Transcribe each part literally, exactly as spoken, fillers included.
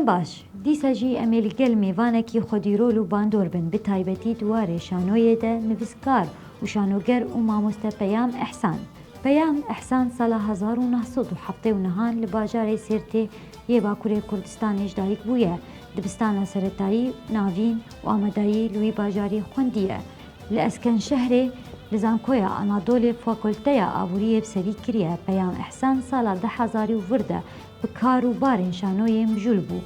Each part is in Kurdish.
Baş, dîsa jî em ê li gel mêvanekî xwedîrol û bandor bin, bi taybetî di warê şanoyê de nivîskar û şanoger û mamoste Peyam Ehsan. Peyam Ehsan sala hezar û neh sed û heftê û nehan li bajarê Sêrtê yê Bakurê Kurdistanê ji dayik bûye. Dibistana seretayî, navîn û amadayî li wî bajarî xwendiye. Li Eskenşehrê li Zankoya Anadolê Fakulteya Aboriyê bi serî kiriye. Peyam Ehsan sala du hezarî û vir de bi kar û barên şanoyê mijûl bû.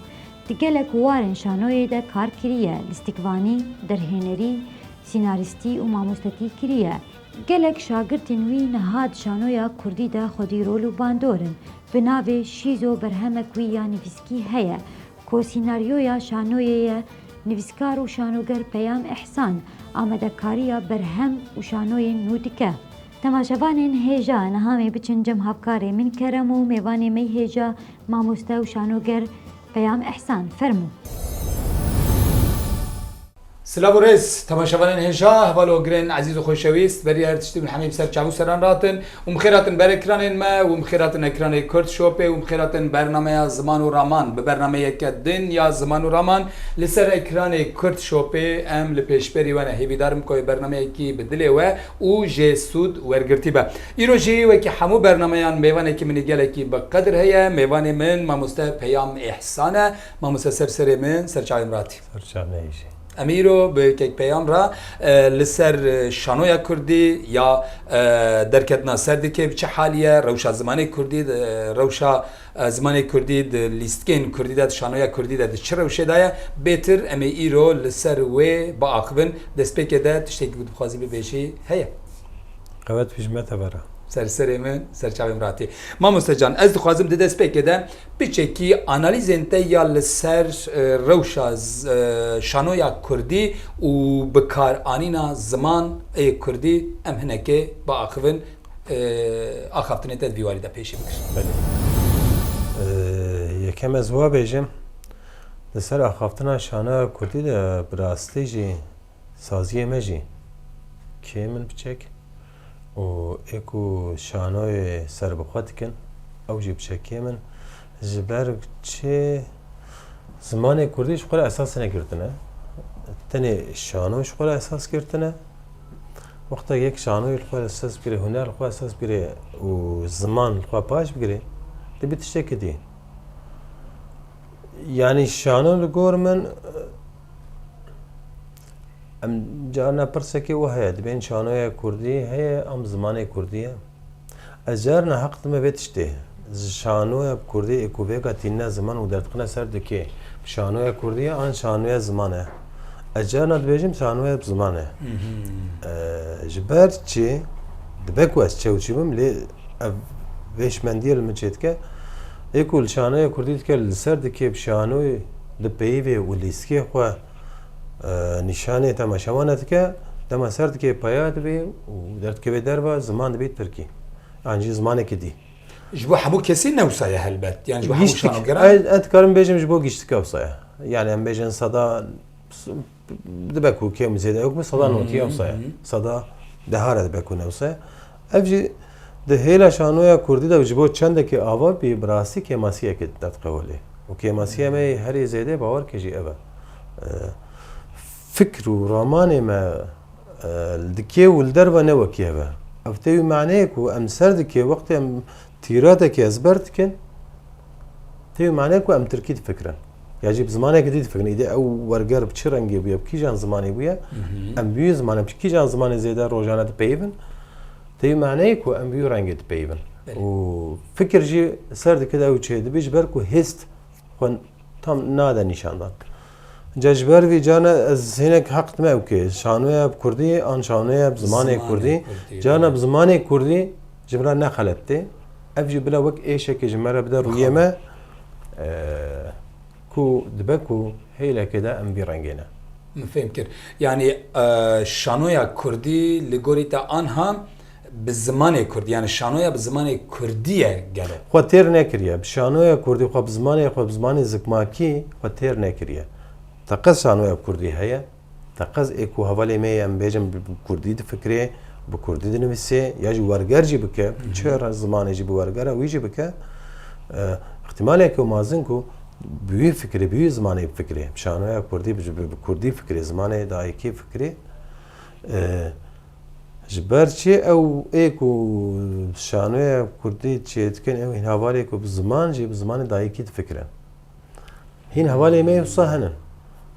Di gelek warên şanoyê de kar kiriye, lîstikvanî, derhênerî, sînarîstî û mamostetî kiriye. Gelek şagirtên wî niha di şanoya kurdî de xwedî rol û bandor in. Bi navê Şîzo berhemek wî ya nivîskî heye, ku sînaryoya şanoyê ye. Nivîskar û şanoger Peyam Ehsan amadekariya berhem û şanoyên nû dike. Temaşevanên hêja, niha em ê biçin cem hevkarê min Kerem û mêvanê me yê hêja, mamoste û şanoger Peyam Ehsan. Fermû. Silav û rêz, temaşevanên hêja, heval û ogirên ezîz û xweşewîst, berî her tiştî min hemî bi ser çav û seran ratin û bi xêr hatin ber ekranên me û bi xêr hatin ekranê Kurd Shopê û bi xêr hatin bernameya Ziman û Raman. Bi bernameyeke din ya Ziman û Raman li ser ekranê Kurd Shopê em li pêşberî we ne. Hêvîdar im ku wê bernameyekî bi dilê we û jê sûd wergirtî be. Îro jî wekî hemû bernameyan mêvanekî min ê gelekî bi qedir heye. Mêvanê min mamoste Peyam Ehsan e. Mamoste ser serê min, ser çavê min ratî. Ser çavê jî. Em îro bi Kek Peyam re, e, li ser, e, şanoya kurdî ya, e, derketina Serdikê bi çi halî ye, rewşa zimanê kurdî, e, rewşa, e, zimanê kurdî di lîstikên kurdî de, di şanoya kurdî de di çi rewşê de ye, bêtir em ê îro li ser wê biaxivin. Destpêkê de tiştekî ku dixwazî bibêjî heye? Qewet pêşme te vera. Ser serê min, ser çavê min ratî. Mamoste can, ez dixwazim di destpêkê de piçekî analîzên te ya li ser, e, rewşa z-, e, şanoya kurdî û bikaranîna ziman ê kurdî em hinekê biaxivin, e, axaftinê te di vî warî de pêşî bikir. Belê. E, yekem ez wa bêjim, li ser axaftina şanoya kurdî de bi rastî jî saziyê me jî kêm in piçek û ê ku şanoyê serbixwe dikin, ew jî piçek kêm in. Ji ber çi zimanê kurdî ji xwe re esas negirtine. Tenê şano ji xwe re esas girtine. Wexta yek şanoyê li xwe esas bigire, huner li xwe esas bigire û ziman li xwe paş bigire, dibî tiştekî dî. Yanî şano li gor min, em carna pirsekê we heye, dibên şanoya kurdî heye, em zimanê kurdî ye. Ez carna heq dime vê tiştê. Şanoya bi kurdî ê ku vêga tînine ziman û derdixine ser dikê, şanoya kurdî ye an şanoya ziman e? Ez carna dibêjim şanoya bi ziman e. Mhm. E, ji ber çi? Dibe ku ez çewçî bim, lê ev vêşmendiyê li min çêdike. Ê ku li şanoya kurdî dike, li ser dikê bi şanoyê dipeyivê û lîstikê xwe, e, nîşanê temaşewana dike, dema ser dikê peya dibê û derdikeve derve, ziman dibê tirkî. Yan jî zimanekî dî. Ji bo hemû kesî ne wisa ye helbet. Yan ji bo hemû Giştik, şanogeran. ez, ez dikarim bêjim ji bo giştike wisa ye. Yani em bêjin seda s-, dibe ku kêm zêde yok, bi seda Hmm, notî wisa ye. hmm. Seda deha re dibe ku ne wisa ye. Ev jî di hêla şanoya kurdî de ji bo çendekî ava bî, bi rastî kêmasiyekê derdixewilê. Û kêmasiya me herî zêde bawer ke jî ev e. E, fikr û ramanê me, e, li dikê û li derve ne wekî ev e. Ev tê wî maneyê ku em ser dikê wextê em tîradekê ezber dikin, tê wî maneyê ku em tirkî difikirin. Ya jî bi zimanekî dî difikirin. Îdî ew werger bi çi rengê bûye, bi kîjan zimanê bûye, Mhm. em bi wî zimanê, bi kîjan zimanê zêde rojane dipeyivin, tê wî maneyê ku em bi wî rengê dipeyivin. Belê. Û fikir jî ser dikê de ew çê dibî, ji ber ku hêst xwe tam nade nîşandan. Ca ji ber vî carna ez hinek heq dime ew kê, şanoya bi kurdî an şanoya bi zimanê Zimanê kurdî. kurdî, Carna evet. bi zimanê kurdî ji min re ne xelet tê. Ev jî bila wek êşekê ji me re bide rûyê Xwe. me, e, ku dibe ku hêlekê de em vî rengê ne. Min fêm kir. Yanî, e, şanoya kurdî li gorî te anha bi zimanê kurdî, yani şanoya bi zimanê kurdî ye gelo? Xwe têr nekiriye. Bi şanoya kurdî xwe bi zimanê xwe, bi zimanê zikmakî xwe têr nekiriye. Teqez şanoya bi kurdî heye. Teqez ê ku hevalê me ye, em bêjin bi, bi kurdî difikirê, bi kurdî dinivîsê, ya jî werger jî bike, Hı hı. çi re zimanê jî bi wergera wî jî bike. E, îhtimaleke mezin ku Bi wî fikrê, bi wî zimanê bifikirê. Şanoya kurdî bi, bi, bi kurdî fikirê, zimanê dayikî fikirê. E, ji ber çi ew ê ku şanoya kurdî çêdikin, ew hîn hevalê ku bi ziman jî, bi zimanê dayikî difikirin. Hîn hevalê me wisa hene.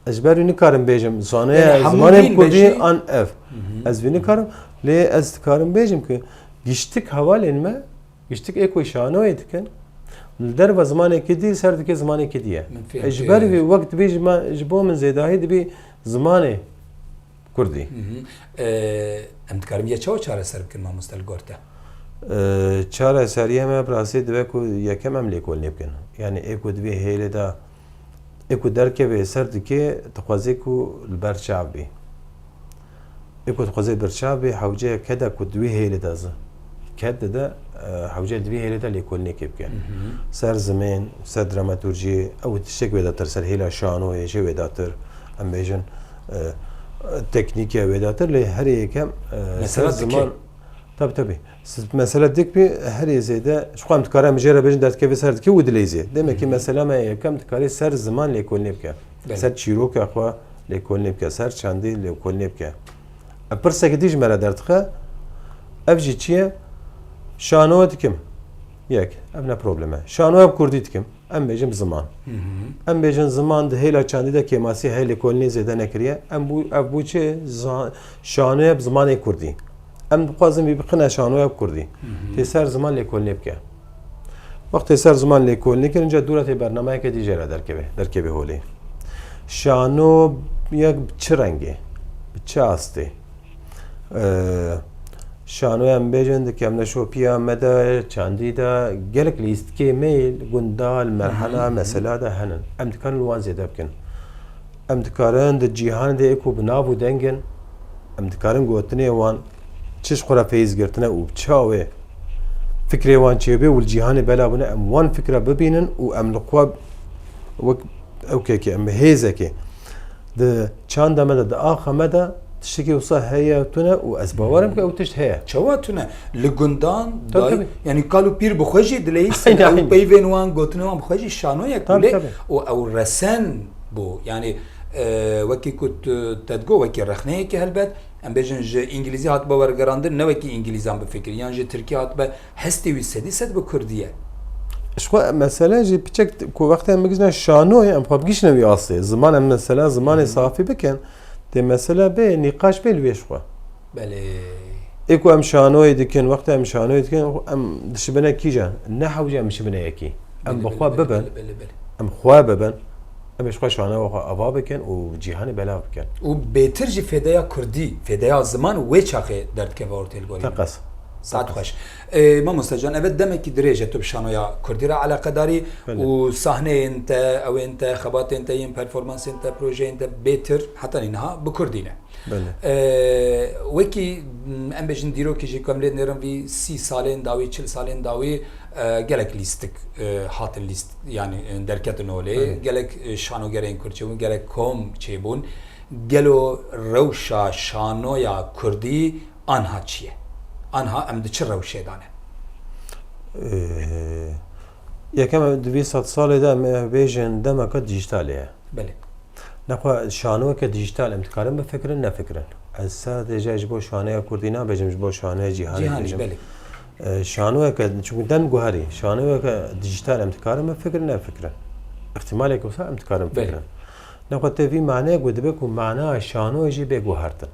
Ez ji ber wî nikarim bêjim, şanoya zimanê kurdî an ev. Ez vî nikarim, lê ez dikarim bêjim ku giştik hevalên me, giştik ê ku şanoyê dikin, li derve zimanekî dî, ser dike zimanekî dî ye. E, ji ber vî wek dibê ji ma-, ji bo min zêdahî dibî zimanê kurdî. Hı hı. E, em dikarin ya çawa çareser bikin, mamoste, li gor te? E, çareseriyê me bi rastî divê ku yekem em lêkolînê bikin. Yani ê ku divê hêlê de, ê ku derkeve ser dike, dixwaze ku li ber çav bî. Ê ku dixwaze ber çav bî, hewce keda ku divê hêlê de zi-, ked dide, e, hewce divê hêlê de lêkolînekê bike. Hı hı. Ser zimên, ser dramaturjî, ew tiştek wêdatir, ser hêla şanoyê jê wêdatir, em bêjin, e, teknîke wêdatir, lê herê yekem, e, ser ziman. Tabi, tabi. Siz mesela dik bî, herê zêde, ji xwe em dikare em jê re bêjin derdikeve ser dike û dileyzê. Demek ki mesela me yekem dikare ser ziman lêkolînê bike. Belê. Ser çîroka xwe lêkolînê bike, ser çandî lêkolînê bike. E, pirseke dî ji me re derdixe, ev jî çi ye? Şanoya dikim. Yek, ev ne problem e. Şanoya bi kurdî dikim. Em bêjin bi ziman. Hı hı. Em bêjin ziman di hêla çandî de kêmasî heye, lêkolînê zêde nekiriye. Em bû, ev bû çi? Za-, şanoya bi zimanê kurdî. Em dixwazin vî bixine şanoya bi kurdî. Hı hı. Tê ser ziman lêkolînê bike. Wextê ser ziman lêkolînê kir, inca dûra tê bernameyeke dî jê re derkeve, derkeve holê. Şano yek bi çi rengê? Bi çi astê? Ee, şanoya em bêjin di kemneşopiya me de, çandî de, gelek lîstikê me li gunda, li merhela, mesela de henin. Em dikarin li wan zêde bikin. Em dikarin di cîhanê de ê ku bi nav û deng in, em dikarin gotinê wan çi ji xwe re feyz girtine û bi çi awê fikrê wan çêbê û li cîhanê belav bûne, em wan fikra bibînin û em li xwe wek ewkekê, em bi hêzekê di çanda me de, di axa me de tiştekî wisa heye tune û ez bawer im ku ew tişt heye. Çawa tune? Li gundan, tabii, dayî, tabii, yanî kal û pîr bi xwe jî dileyîsin, aynen, ew peyvên wan, gotinên wan bi xwe jî şanoyek bû lê û ew resen bû. Yanî, e, wekî ku tu, te digot, wekî rexneyekî helbet, em bêjin ji îngilîzî hatibe wergerandin, ne wekî îngilîzan bifikirî, yan ji tirkî hatibe, hestê wî sedî sed bi kurdî ye. Ji xwe mesele jî piçek ku wextê em bigihîjine şanoyê, em xwe bigihîjine wî astê. Ziman, em mesela zimanê safî bikin, tê mesele bê, nîqaş bê li wê ji xwe. Belê. Ê ku em şanoyê dikin, wextê em şanoyê dikin, em dişibine kîjan? Ne hewce em bişibine yekî. Em bi xwe bibin. Belê, belê, belê, belê. Em xwe bibin. Em ê ji xwe şanoya xwe ava bikin û cîhanê belav bikin. Û bêtir jî fêdeya kurdî, fêdeya ziman wê çaxê derdikeve ortê li gorî min. Teqez. Saet xweş. Ê, mamoste can, eve demekî dirêj e tu bi şanoya kurdî re eleqedarî. Belê. Û sahneyên te, ewên te, xebatên te yên, performansên te, projeyên te bêtir heta niha bi kurdî ne. Belê. Ê, wekî, m, em bêjin dîrokî jî ku em lê dinêrin vî sî salên dawî, çil salên dawî, e, gelek lîstik, e, hatin lîst, yanî, e, derketin holê. Belê. Gelek, e, şanogerên kurd çêbûn, gelek kom çêbûn. Gelo rewşa şanoya kurdî anha çi ye? Anha em di çi rewşê de ne? Ee, yekem, di vî sed salê de em ê bêjin demeke dîjîtalê ye. Belê. Nexwe şanoyeke dîjîtal em dikarin bifikirin, nefikirin. Ez sadece ji bo şanoya kurdî nabêjim, ji bo şanoya cîhanê dibêjim. Cîhanî, belê. Ee, şanoyeke, çunku dem guherî, şanoyeke dîjîtal em dikarin bifikirin, nefikirin. Îhtimaleke wisa em dikarin bifikirin. Belê. Nexwe tê vî maneyê ku dibe ku mana şanoyê jî bê guhertin.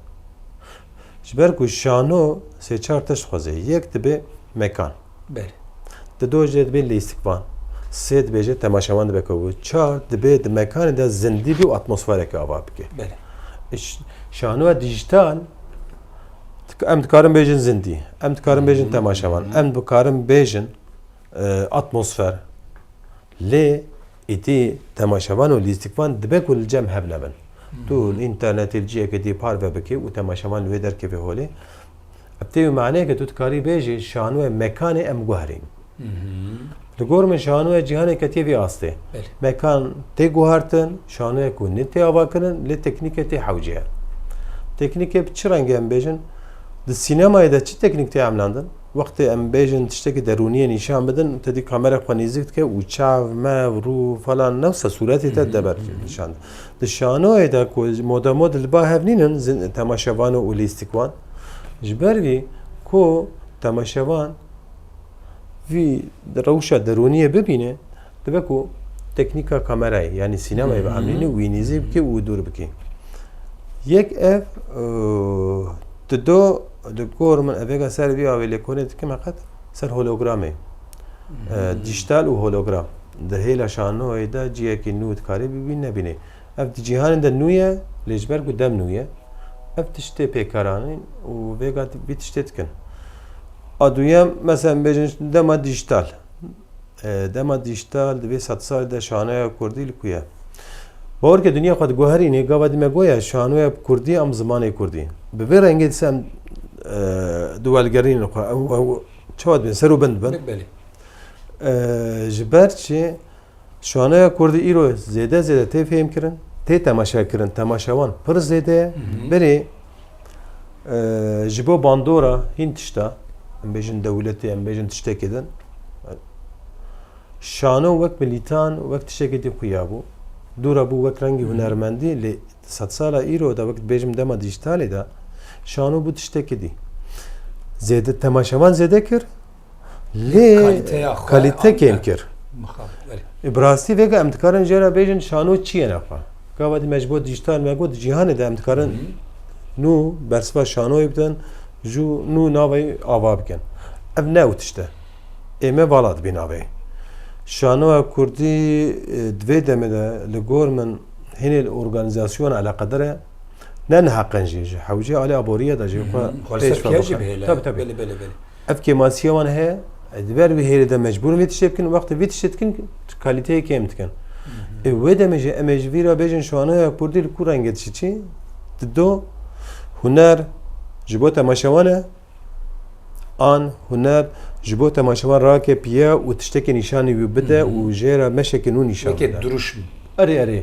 Ji ber ku şano sê çar tişt dixwaze. Yek dibe mekan. Belê. Di do jê dibe lîstikvan. Sê dibe jê temaşevan dibe ku. Çar dibe di mekanê de zindî bî û atmosfereke ava bike. Belê. Ş-, şanoya dîjîtal dik-, em dikarin bêjin zindî. Em dikarin bêjin temaşevan. Em dikarin bêjin, e, atmosfer. Lê îtî temaşevan û lîstikvan dibe ku li cem hev nebin. Tu li înternetê li ciheke dî parve bikî û temaşevan li wê derkevê holê. Ev tê wî maneyeke tu dikarî bêjî şanoyê mekanê em guherîn. Li gor min şanoya cîhanê ketiye vî astê. Belê. Mekan tê guhertin, şanoyek ku ne tê avakirin, lê teknîke tê hewce ye. Teknîke bi çi rengî em bêjin? Di sînemayê de çi teknîk tê emlandin? Wextê em bêjin tiştekî derûniyê nîşan bidin, te dî kamera xwe nêzîk dike û çav, mev, rû falan newsa sûretê te deber nîşan. Di şanoyê de ku moda mod li ba hev nînin, zin-, temaşevan û lîstikwan. Ji ber vî ku temaşevan vî rewşa derûniyê bibîne, dibe ku teknîka kamerayê, yanî sînemayê biemrînî û wî nêzî bikî û dûr bikî. Yek ev, e, dido, di gor min evêga ser vî avê lêkolê dikim heqet ser hologramê. E, dîjîtal û hologram. Di hêla şanoyê de ciyekî nû dikarî bibîn nebînî. Ev di cîhanê de nû ye, lê ji ber ku dem nû ye, ev tiştê pêkaranîn û vêga vî tiştê dikin. A duyem, mesela, em bêjin dema dîjîtal. E, dema dîjîtal di vê sed salê de şanoya kurdî li ku ye? Bawer ke dinya xwe diguherînê, gava dî me goya şanoya kurdî em zimanê kurdî. Bi vê rengê dîsa em, e, di welgerînin xwe. Ew, ew, çawa dibên? Ser û bin dibin. Be-, belê. E, ji ber çi? Şanoya kurdî îro zêde zêde tê fêhmkirin, tê temaşekirin, temaşewan pir zêde ye. Hı hı. Berê, e, ji bo bandora hîn tişta, em bêjin dewletê, em bêjin tiştekê din, şano wek milîtan, wek tiştekê dî xuya bû. Dûra bû wek rengî Hı hı. hunermendî, lê sedsala îro de wek dibêjim dema dîjîtalê de, şano bû tiştekê dî. Zêde temaşevan zêde kir, Lê kalîteya xwe kalîte kêm kir. Mixabin, belê. E, bi rastî vêga em dikarin jê re bêjin şano çi ye nexwe. Gava dî me ji bo dîjîtal me got, di cîhanê de em dikarin Hı. nû bersiva şanoyê bidin, jû nû navê ava bikin. Ev ne ew tişt e. Ê me vala dibî navê. Şanoya kurdî, e, di vê demê de li gor min hinê li organîzasyona eleqedar e. Ne niha qenc jî, ji hewcê alê aboriya de jî Hı hı. xwe Xwe li pêş ser ve piya jî bixin. Bihêle. Tabii, tabii. Belê, belê, belê. Ev kêmasiya wan heye, di ber wî hêlê de mecbûr in vê tiştê bikin, wextê vê tiştê dikin, kalîteyê kêm dikin. Hı hı. Ê, wê demê jî em ê ji vî re bêjin şanoya kurdî li ku rengê dişî çi? Dido huner ji bo temaşewan e, an huner ji bo temaşewan rake piye û tiştekê nîşanî wî bide Hı hı. û jê re meşekê nû nîşan Weke bide. Duruşm. Erê, erê.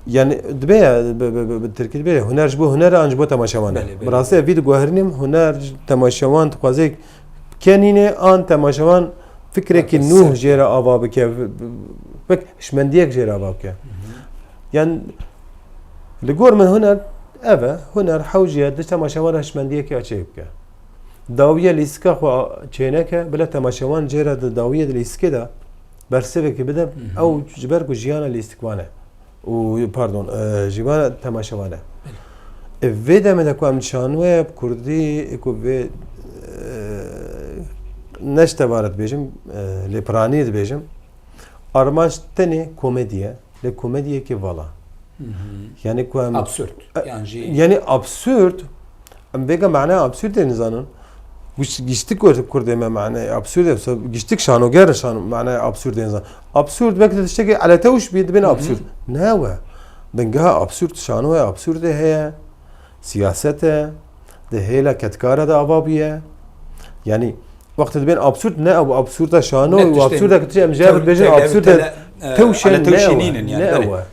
Yani dibe ya, bi, bi, bi, bi tirkî dibe ya, huner ji bo huner e, an ji bo temaşevan e. Belê, belê. Bi rastî ev vî diguherînim, huner, temaşevan dixwaze kenîne, an temaşevan fikrekî Belê, nû ser. Jê re ava bike, bi, bi, wek hişmendiyek jê re ava bike. Hı hı. Yani li gor min huner ev e, huner hewciye di temaşevan re hişmendiyekê çê bike. Dawiye lîstika xwe çêneke, bila temaşevan jê re di dawiye di lîstikê de bersivekê bide, Hı hı. ew ji ber ku jiyana lîstikvan e. Û, pardon, e, jiyana temaşevan e. Belê. E, vê demê de ku em şanoyê bi kurdî, e, ku vê, e, ne ji tevaret dibêjim, e, lê piranî dibêjim, armanc tenê komedî ye, lê komediyekê vala. Hı hı. Yani ku em Absurd. E, Yan jî yani absurd, em vêga manaya absurdê nizanin. Giş-, giştik kur-, kurdê me manaya absurdê, so-, giştik şanoger şan-, manaya absurdê nizanin. Absurd belki de tiştekî eletewş bî, dibên Hı hı. absurd. Ne we. Bingeha absurd, şanoya absurdê heye, siyaset e, di hêla ketkara de ava bûye. Yani wextê dibên absurd, ne ew absurda şano Ne û tiştên absurda ku tu em jî tew-, bêjin tew-, absurd e, tele-, e, tewşe ne eletewşî ew e, nînin yani, ne belê. ew e.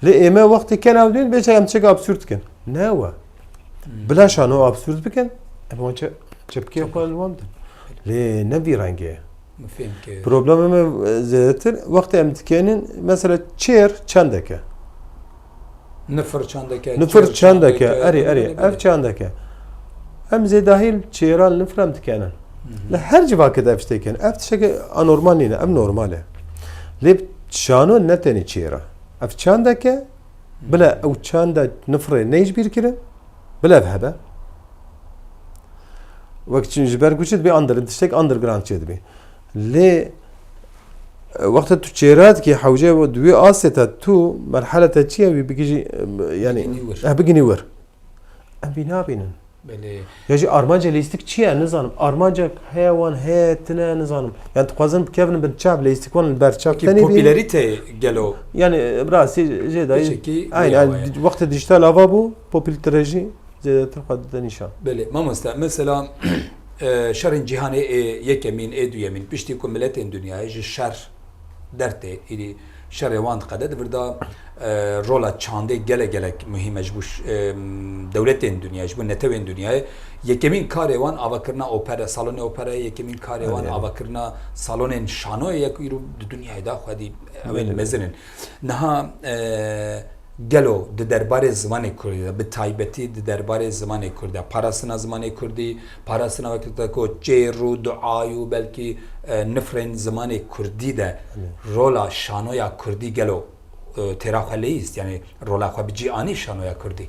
Lê ê me wextê ken ew dibên, bêje em tiştek absurd dikin. Ne ew e. Hmm. Bila şano absurd bikin, em wan çe-, çepikê xwe li wan bidin. Lê ne vî rengê ye. Min fêm kir. Problemê me, e, zêdetir, wextê em dikênin, mesela çêr çendek e. Nifir çendek e, Nifir çêr çendek e, çendek e, erê, erê, belê, ev belê. çendek e. Em zêdahî li çêra li nifir em dikênin. Hı hı. Li her civakê de ev tiştê kênin. Ev tiştekî anormal nîne, ev normal e. Lê şano ne tenê çêr e. Ev çendek e, Bila ew çanda nifrê neyê ji bîr kirin, bila ev hebe. Wek çi ji ber ku çi dibê under, tiştek underground çê dibê. Lê, e, wexta tu çêra dikî hewce di wî astê te tu merhele te çi ye wî bigihî, e, yani, Bigihînî wir. eh, bigihînî wir. Em vî nabînin. Belê. Ya jî armanca lîstik çi ye? Nizanim. Armanca heye wan heye, tine, nizanim. Yani dixwazin bikevin bin çap, lîstik wan li ber çap Peki tenê bî. popülerite gelo Yani, bi rastî jê dayî. Piçekî Aynen, wê yani, heye. Wextê dijital ava bû, popülerite jî zêdetir xwe dide nîşan. Belê. Mamoste, mesela, e, şerên cîhanê ê yekemîn, ê duyemîn, piştî ku miletên dinyayê ji şer dertê, îdî Şerê wan diqede di vir de, e, rola çandê gelek gelek muhîm e ji bo ş-, e, dewletên dinyayê, ji bo netewên dinyayê. Yekemîn karê wan avakirina opere, salonê opere, yekemîn karê wan Belê. avakirina salonên şanoyê ye ku îro di dinyayê de xwedî ew ên Belê. mezin in. Niha, e, gelo di derbarê zimanê kurdî de, bi taybetî di derbarê zimanê kurdî de, parastina zimanê kurdî, parastina wekî te ku çêr û dua û belkî, e, nifrên zimanê kurdî de Belê. rola şanoya kurdî gelo, e, têra xwe leyîst, yanî rola xwe bi cî anî şanoya kurdî?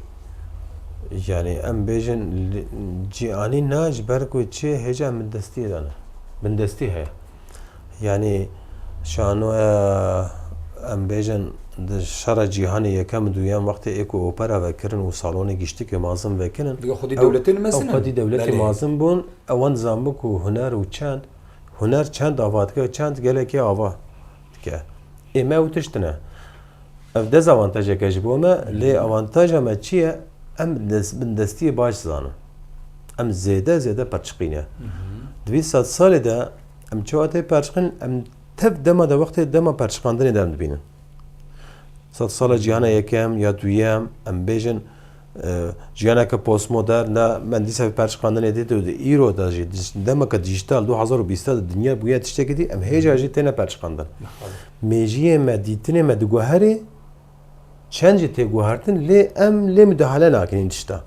Yanî em bêjin li-, cî anî na ji ber ku çi hêja bindestiyê de ne. Bindestî heye. Yanî şanoya em bêjin di şera cîhanê yekem û duyem wextê ê ku opera vekirin û salonê giştikê mazin vekirin, Diga xwedî ew, dewletên ew mezin in. xwedî dewletê Belê. mazin bûn, ewan dizanbû ku huner û çend, huner çend ava dike, çend gelekê ava dike. Ê me ew tişt ne. Ev dezavantajeke ji bo me, lê avantaja me çi ye? Em des-, bindestiyê baş zanin. Em zêde zêde perçiqîne. Di vî sedsalê de em çawa tê perçiqîn, em tev dema de wextê dema perçiqandinê de em dibînin. Sedsala cîhana yekem ya duyem, em bêjin, e, cîhaneke postmodern, ne, me dîsa vê perçiqandinê dît û di îro de jî, dij-, demeke dîjîtal, du hazar û bîst de dinya bûye tiştekî dî, em hêja jî têne perçiqandin. Mêjiyê me, dîtinê me diguherê, çend jî tê guhertin, lê em lê midahale nakin în tişta.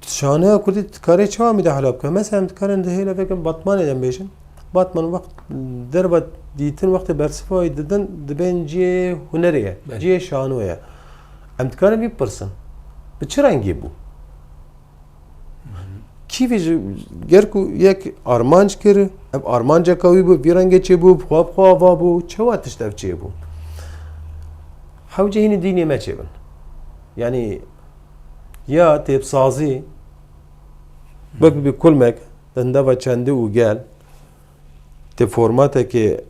Şaneya kurdî dikarê çawa midahale bike? Mesela em dikarin di hêla vekin Batmanê de em bêjin. Batman wext derva dîtin wextê bersiva wî didin, dibên cihê hunerê ye, Belê. cihê şanoyê ye. Em dikarin bipirsin. Bi çi rengî bû? Kî vê ji, ger ku yek armanc kir, ev armanceka wî bû, vî rengê çêbû, bi xwe bi xwe ava bû, çawa tişt ev çêbû? Hewce hînî dînê me çêbin. Yanî ya tê bi sazî, wek bibî kulmek, di hindava çendî û gel, tê formatekê, e,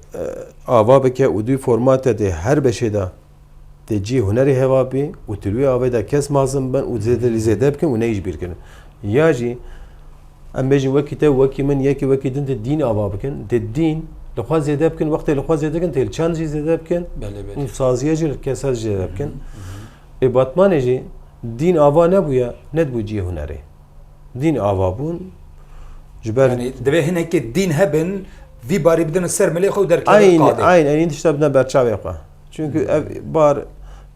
ava bike û di wî formate tê her beşê de tê cî hunerê heva bî û tu li wî avê de kes mazin bin û zêde li zêde bikin û neyê ji bîr kirin. Ya jî em bêjin wekî te û wekî min, yekî wekî din tê dîn ava bikin, tê dîn li xwe zêde bikin, wextê li xwe zêde bikin, tê li çand jî zêde bikin Belê, belê. û saziye jî li kesa zêde bikin. Hı hı, hı hı. Ê Batmanê jî dîn ava nebûye, nedibû cihê hunerê. Dîn ava bûn. Ji ber Yanî divê hinekê dîn hebin, vî barî bidin ser milê xwe û derkevin Aynen, qadê. aynen, en tişta bidin berçavê xwe. Çünkü ev bar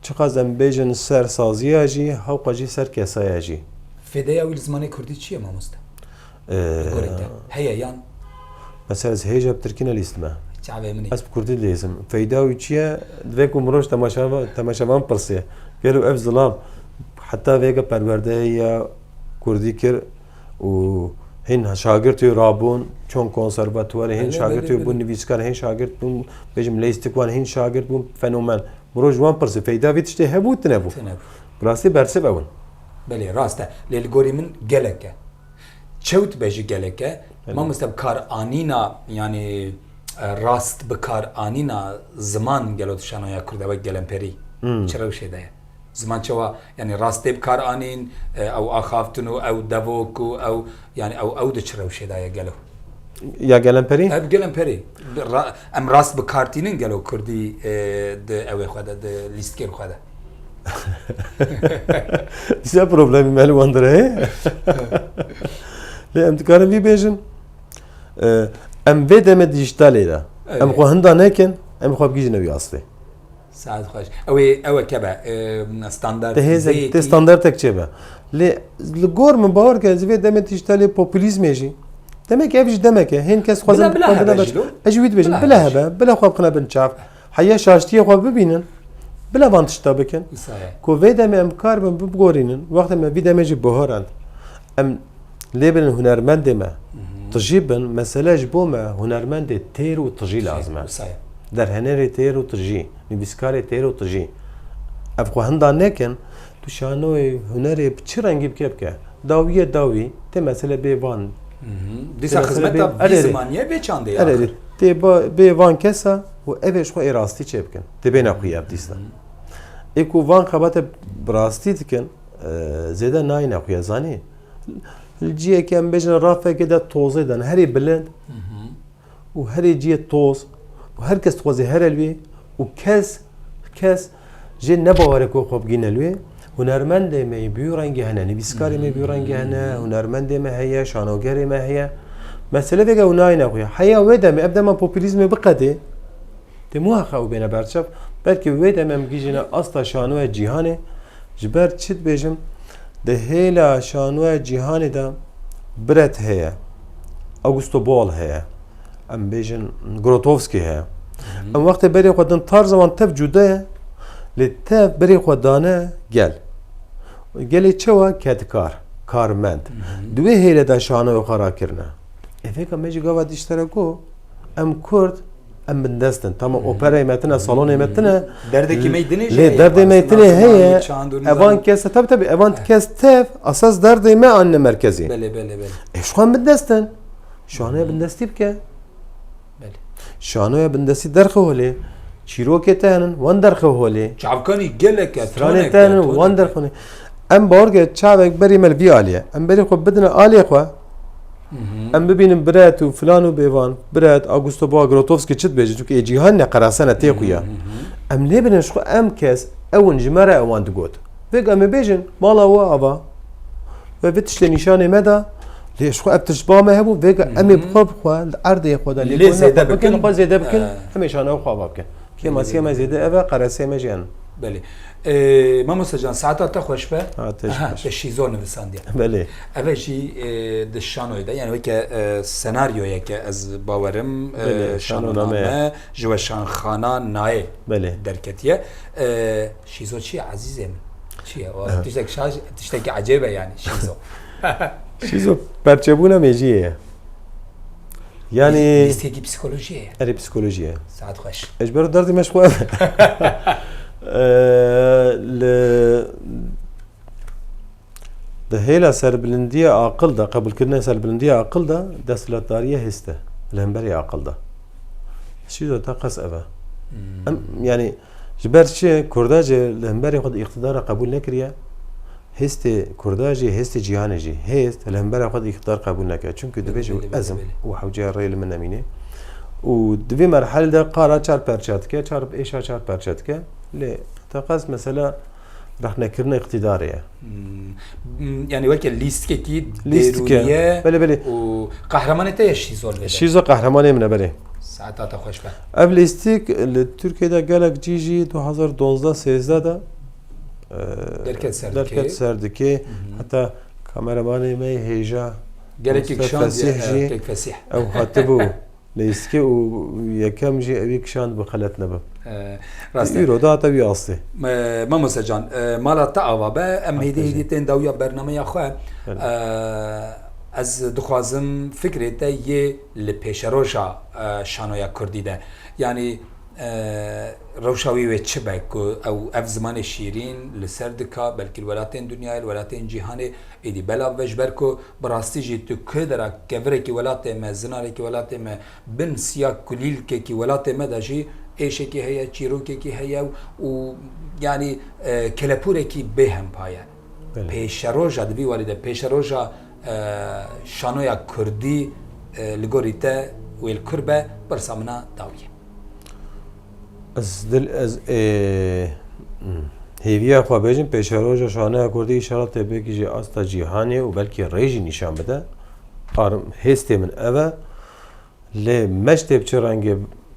çiqas em bêjin ser saziya jî, hewqa jî ser kesaya jî. Fêdeya wî li zimanê kurdî çi ye mamoste? Ee, Gorî te. Heye yan? Mesela ez hêja bi tirkî nelîstime. Çavê min ê. Ez bi kurdî dilîzim. Feyda wî çi ye? Divê ku mirov ji temaşeva-, temaşevan pirsiye. Gelo ev zilam heta vêga perwerdeyê ya kurdî kir û hîn şagirt wî rabûn, çon konservatuwarê, hîn Belê, şagirt belê, wî bûn belê. nivîskar, hîn şagirt bûn, bêjim leyîstik wan, hîn şagirt bûn fenomen. Mirov ji wan pirsiye, feyda vî tiştê hebû tune bû? Tune bû. Bi rastî bersiv ew in. Belê, rast e. Lê li gorî min gelek e. Çewt be jî gelek e. Belê. Mamoste, bi kar anîna, yanî, e, rast bi kar anîna ziman gelo di şanoya Kurd de wek gelemperî Hmm. çi rewşê de ye? Ziman çawa, yanî rast tê bi kar anîn, e, ew axaftin û ew devok û ew, yanî ew, ew di çi rewşê de ye gelo? Ya gelemperî? Ev gelemperî. Ra-, em rast bi kar tînin gelo kurdî, e, di ewê xwe de, di lîstikên xwe de? Dîsa problemî me li wan dire heye. Lê em dikarin vî bêjin. E, em vê demê dîjîtalê de. Evet. Em xwe hinda nekin, em xwe bigihîjine wî astê. Saet xweş. Ew ê, ew ê kebe, e, standart Te hêzek, zêyekî tê standartek çêbe. Lê li gor min bawer ke ez vê demê dîjîtalê populîzmê jî. Demek ev jî demek e. Hên kes xwazin Bila, bila xwe hebe bixwin jî lo. Ez jî wî dibêjim. Bila Bila hebe jî. hebe, bila xwe bixine bin çav. Heya şaştiyê xwe bibînin, bila van tişta bikin. Wisa ye. Ku vê demê em kar bin bigorînin, wextê me vî demê jî bihorand. Em lê bin hunermendê me. Hı hı. Tijî bin, mesele ji bo me hunermendê têr û tijî Tijî, lazim e. wisa ye. Derhenerê têr û tijî, nivîskarê têr û tijî. Ev xwe hinda nekin, tu şanoyê hunerê bi çi rengî bike bike. Dawiyê dawî, tê mesele bê van. Hı hı. Dîsa Mesela xizmeta bê-, vî erê, zimaniyê vê çandê erê, axir. Tê ba-, bê van kesa û ev ê ji xwe ê rastî çê bikin. Tê bêne xwe ev dîsa. Hı hı. Ê ku van xebate bi rastî dikin, e, zêde nayîne xwe, zanî. Li ciyekê em bêjin rafekê de tozê de ne, herê bilind Hı hı. û herê ciyê toz. Her kes dixwaze here li wê û kes, kes jê ne bawer e ku xwe bigîne li wê. Hunermendê me yê bî rengî hene, nivîskarê me bî rengî hene, hunermendê me heye, şanogerê me heye. Mesele vêga ew nayêne xuya. Heya wê demê, ev dema populîzmê biqedê, tê muheqeq ew bêne berçav. Belkî wê demê em gihîjîne asta şanoya cîhanê. Ji ber çi dibêjim? Di hêla şanoya cîhanê de Brecht heye, Augusto Boal heye, em bêjin Grotowski heye. Em wextê berê xwe din tarza wan tev cuda ye, lê tev berê xwe dane gel. Gelê çawa? Kedkar, karmend. Di wê hêlê de şanoyê xwe rakirine. Ê vêka me jî gava dîştere got, em Kurd, em bindest in. Tamam, operayê me tine, salonê me tine. Derdekî me yê dinê jî Lê heye, derdê me yê parastina tinê zimanê, heye. Çand û Evan nizam. kes, tabii, tabii, evan kes tev, esas derdê me anine merkezê. Belê, belê, belê. E, şu an bindest in. Şanoya bindestî bike. Belê. Şanoya bindestî derxe holê. Çîrokê te henin, wan derxe holê. Çavkanî gelek e, Stranê tonek te e, henin, tonek wan e. derxe holê. Em bawer ke çavek berî me li vî alî ye. Em berî xwe bidine aliyê xwe. Em bibînin Brecht û filan û bêvan. Brecht, Augusto Boal, Grotowski çi dibêjin? Çunke ê cîhan ne qerasene tê xuya. Em lê binin ji xwe em kes, ew in ji me re ewan digot. Vêga em ê bêjin, mala we ava. Ve vê tiştê nîşanê me da, lê ji xwe ev tişt ba me hebû, vêga em ê bi xwe bi xwe li erdê xwe de Lê lêkolîna zêde xwe bikin, bikin. xwe zêde bikin, He. em ê şanoya xwe ava bikin. Kêmasiya me zêde ev e, qeresê me jî en. Belê. Ee, Mamoste Can, saeta te xweş be. Ha, te jî Aha, xweş. te şîzo nivisandiye. Belê. Eve jî, e, di şanoyê de, yani weke, e, senaryoyeke ez bawerim, e, Belê, şanoname. şanoname, ji weşanxana nayê Belê. derketiye. E, şîzo çi ye ezîzê min? Çi ye? O Evet. tiştek şaş, tiştekî ecêb e yani şîzo. Şîzo perçebûna mêjiyê ye. Yani Lîstekî psîkolojiyê ye. Erê psîkolojiyê. Saet xweş. Ez ji ber derdê me ji xwe. Eee, li, di hêla serbilindiya aqil de, qebûlkirina serbilindiya aqil de, desthilatdariya hêst e. Li hemberî aqil de. Şîzo te qes ev e. Hmm. Em, yani, ji ber çi Kurda jî li hemberî xwe de îqtidara qebûl nekiriye? Hêstê Kurda jî, hêstê cîhanê jî, hêst li hembera xwe de îqtidar qebûl neke. Çimkî dibêje Belê, belê, ez im belê. û hewce rê li min nemîne. Û di vê merhelê de qara çar perça dike, çar êşa çar perça dike. Lê teqez mesela rexnekirina îqtidarê ye. Hmm. Hmm, yani weke lîstikekî Lîstike. dêrûniye Belê, belê. û qehremanê te ye şîzo li vê de. Şîzo qehremanê min e, belê. Saeta te xweş be. Ev lîstik li Tirkiyê de gelek cî jî du hazar dozda sêzdeh de e, Derket ser derket dikê. ser dikê. Hı hı. Heta kameramanê me yê hêja Gelekî Mustafa kişand, Fesîh e, jî Kek Fesîh. ew hatibû lîstikê û yekem jî ewî kişand bi xelet nebim. E, rast e. Îro dihate wî astê. Me-, Mamoste Can, e, mala te ava be, em Rast hêdî e. hêdî tên dawiya bernameya xwe. Evet. E, ez dixwazim fikrê te yê li pêşeroja, e, şanoya kurdî de. Yanî, e, rewşa wî wê çi be ku ew, ev zimanê şîrîn li ser dika, belkî li welatên dinyayê, li welatên cîhanê êdî belav be, ji ber ku bi rastî jî tu ku dera kevirekî welatê me, zinarekî welatê me, bin siya kulîlkekî welatê me de jî êşekî heye, çîrokekî heye û, yanî, e, kelepûrekî bêhempa ye. Belê. Pêşeroja, di vî warî de pêşeroja, e, şanoya kurdî, e, li gorî te wê li kur be, pirsa min a dawî ye. Ez dil, ez, ê, hmm, hêviya xwe bêjim, pêşeroja şanoya kurdî înşallah tê bêkî jî asta cîhanê û belkî rê jî nîşan bide. Ar-, hêstê min ev e. Lê meştê bi çi rengê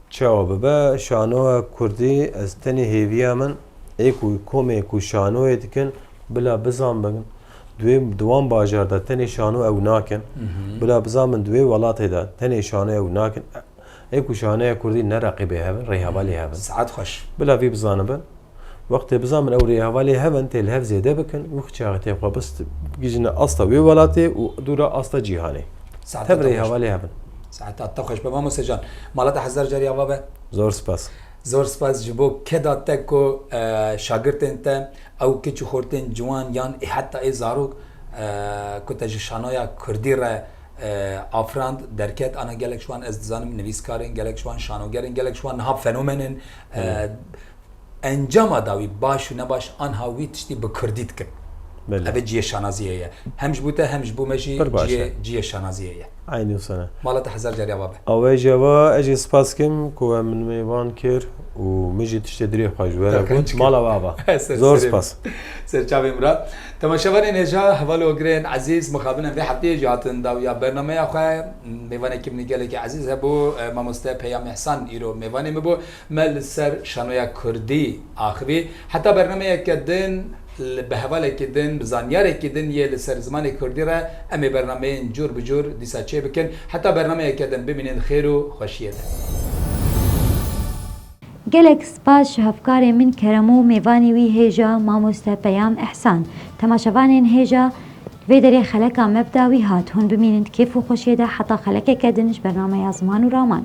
çawa bibe, şanoya kurdî, ez tenê hêviya min, ê ku komê ku şanoyê dikin, bila bizan bikin, di wê, di wan bajar de tenê şano ew nakin. Hı hı. Bila bizan bin di wê welatê de tenê şano ew nakin. Ê ku şanoya kurdî ne reqîbê hev in, rêhevalê hev in. Saet xweş. Bila vî bizanibin. Wextê bizan bin ew rêhevalê hev in, tê li hev zêde bikin, wî çaxê tê xwe bist-, bigihîjine asta wê welatê û dûra asta cîhanê. Saeta Tev te xweş. rêhevalê hev in. Saeta te xweş be, Mamoste Can. Mala te hezar carî ava be. Zor spas. Zor spas ji bo keda te ku, e, şagirtên te, ew kiç û xortên ciwan yan ê heta ê zarok, e, ku te ji şanoya kurdî re, e, afirand, derket, ana gelek ji wan, ez dizanim, nivîskar in, gelek ji wan şanoger in, gelek ji wan niha fenomen in. E, Evet. Encama dawî baş û nebaş anha wî tiştî bi kurdî dikin. Belê. Ev ciyê şanaziyê ye. Hem ji bo te hem ji bo me jî Pir baş ciyê, e. Ciyê şanaziyê ye. Eynî wisa ne. Mala te hezar carî ava be. Awê jeva, ez jî spas kim ku we min mêvan kir û min jî tiştê dirê xwe ji we re Te got. Mala we ava. Ser Zor serê spas. Ser çavê min re. Temaşevanên hêja, heval û ogirên ezîz, mixabin em vê hefteyê jî hatin dawiya bernameya xwe. Mêvanekî min gelekî ezîz hebû, e, mamoste Peyam Îhsan îro mêvanê min bû. Me li ser şanoya kurdî axivî. Heta bernameyeke din, li, bi hevalekî din, bi zanyarekî din yê li ser zimanê kurdî re em ê bernameyên cûr bi cûr dîsa çê bikin. Heta bernameyeke din bimînin xêr û xweşiyê de. Gelek spas ji hevkarê min Kerem û mêvanê wî hêja mamoste Peyam Îhsan. Temaşevanên hêja, vê derê xeleka me bi dawî hat. Hûn bimînin kêf û xweşiyê de heta xelekeke din ji bernameya Ziman û Raman.